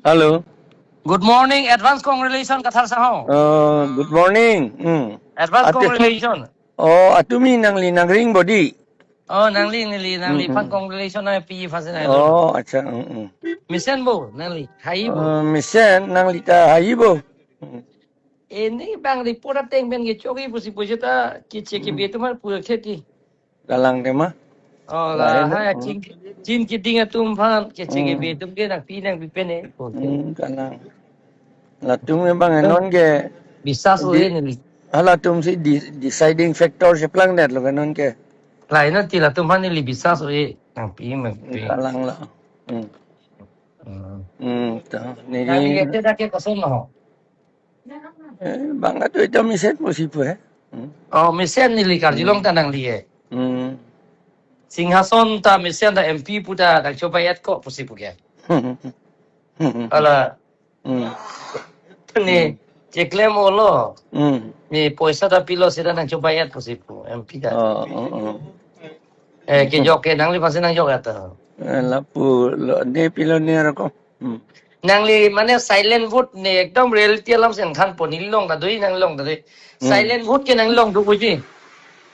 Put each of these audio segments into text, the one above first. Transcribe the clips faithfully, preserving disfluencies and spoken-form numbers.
Hello. Good morning, advance congratulations, Kathar Sangho. Uh, good morning. Hmm. Advance Ate- congratulations. Oh, atumi nangli nangring bodi. Oh, nangli, nangli, nangli Hmm, phan hmm. congratulations na pi phan sina. Oh, acha. Hmm, hmm. Mesen bo, nangli, hai bo. Uh, mesen, nangli ta hai bo. Hmm. Ini bang report ateng pen ke choki pusi pusi ta kiche ke Hmm. be tumar pura kheti. Kalang tema. Oh, Lain, la, ha, hmm. chin, chin kiding atum phan, kiche ke Hmm. be tum ke nangpi nangpi pen eh. Okay. Hmm, kalang. Latum ke bang Hmm. non ke Bisa so di- ini. Halatum si di-, deciding factor si plang det lo ke non ke. Lain ti latum phan ili bisa so eh, nangpi nangpi. Kalang la. Hmm. Hmm. Hmm, ta. Nangli Neli ke te dak ke koson ho. Eh, bang atu ita mesen pusi pu, eh. Hmm. Oh, mesen neli karjulong Hmm. ta nangli eh. Hmm. Singhason ta mesen ta M P pu ta nangchobai-et ko pusi pu ke. Hala. Hmm. Ni Hmm. cheklem olo. Hmm. Ni poisa ta pilo seta nangchobai-et pusi pu M P ta. Oh, oh, oh. Eh, kejok ke nangli pasi nangjok ata. Eh, lapu lo ne pilo ne roko. Hmm. Nangli mane silent vote ne ekdom reality alam si nangthanpo, neli long ta doi, nangli long ta doi. Hmm. Silent vote ke nangli long do puji.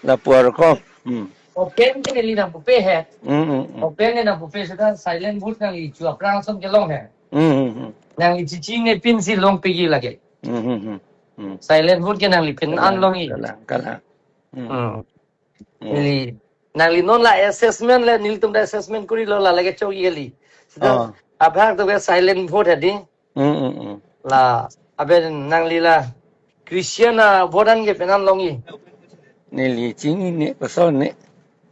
Lapu arko. Hmm. Open ke neli nangpupe he. Hmm, hmm, hmm. Open ke nangpupe seta silent vote nangli chu aphrang ason ke long he. Hmm, hmm, hmm. Nangli chichi ne pin si long pegi lake. Hmm, hmm, hmm. Hmm. Silent vote ke nangli pin Kalang, an long i. kalang, kalang. Hmm. Hmm. Hmm. Neli, nangli non la assessment le, nelitum ta assessment kuri lo la lake chok yeli. Sita Ah. abhag to ke silent vote hadi. Mm, mm, mm. La, abe nangli la Christian a vote an ke penan long i. Neli chini ne, koson ne.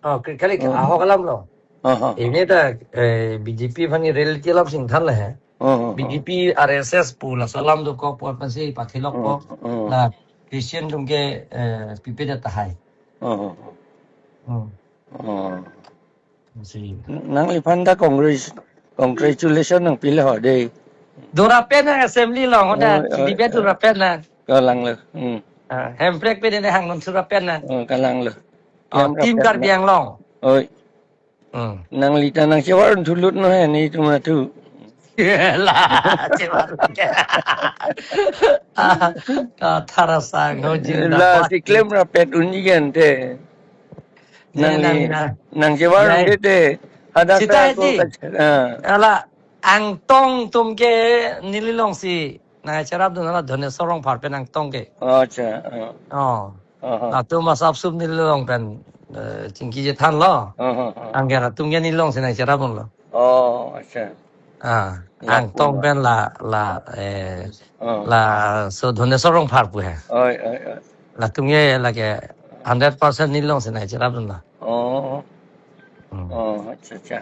Oh, kri-, kali Mm. ahok alam lo. Aha. Ini ta, eh, B J P aphan ke reality alam si nangthan le he. Mm, mm, B J P, mm. R S S pu laso alam dokok pu aphan si pathilok Mm, po. mm. La Christian atum ke, eh, pipe ta tahai. Oh, oh, oh. Hmm. Oh. Si. Nangliphan ta congratulation nangpilo ho dei. Dora pen na assembly along, hoda Oh, oh, debate oh. dora pen na. Kalang lo. Hmm. Ah, hemprek pen ne hang non sura pen na. Oh, kalang lo. Oh, Hemprek team pen Karbi na. Anglong. Oi. Hmm. Nangli ta nangchevar thulut no he netum atu. La, chevar. Ah, Kathar Sangho jin La dapat. Si klem rapet unji kan te. Ne Nangli, nang na. Nangchevar Nai. Te te. Hadak Sita ta ako hedi. Ka-, ah. Ala, Angtong atum ke neli long si nangcherap dun la Dhoneswar Rongphar pen Angtong ke. Oh, acha. Oh. Oh. Aha. Latum asap sup neli long pen, eh, chingki chethan lo. Aha, aha. Anke latum ke neli long si nangcherap dun lo. Oh, acha. Ah, La angtong pura. Pen la, la, eh, Oh. Laso Dhoneswar Rongphar pu he. Oi, oi, oi. Latum ke lake hundred percent neli long si nangcherap dun lo. Oh. Hmm. Oh, acha, acha.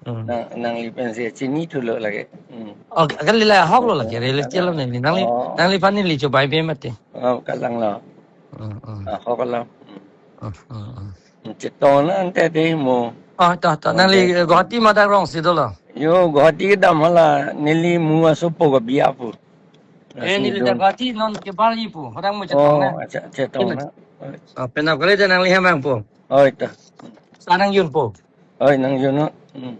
Hmm. Nang, nangli pen si chini thulo lake. Hmm. Oh, kali la ahok lo lake, reality lo neli. Nangli, Oh. Nangliphan neli chobai be mati. Oh, kalang lo. Hmm, hmm. Ahok lo. Hmm. Hmm, hmm, hmm. Chetong na ante dei mo. Oh, to, to. Oh, nangli dei. Guwahati madak rong si dolo. Yo, Guwahati kedam hala, neli mu asopo ke biya pu. Eh, neli ta Guwahati non kebar ji pu. Hodang mo chetong na. Oh, acha, chetong na. Oh, penap kali ta nangli hem vangpo. Oh, ita. Sa nangjunpo. Oi, nangjun no. Hmm.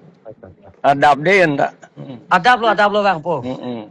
Adap dei anta. Hmm. Adap lo, adap lo vangpo. Hmm, hmm.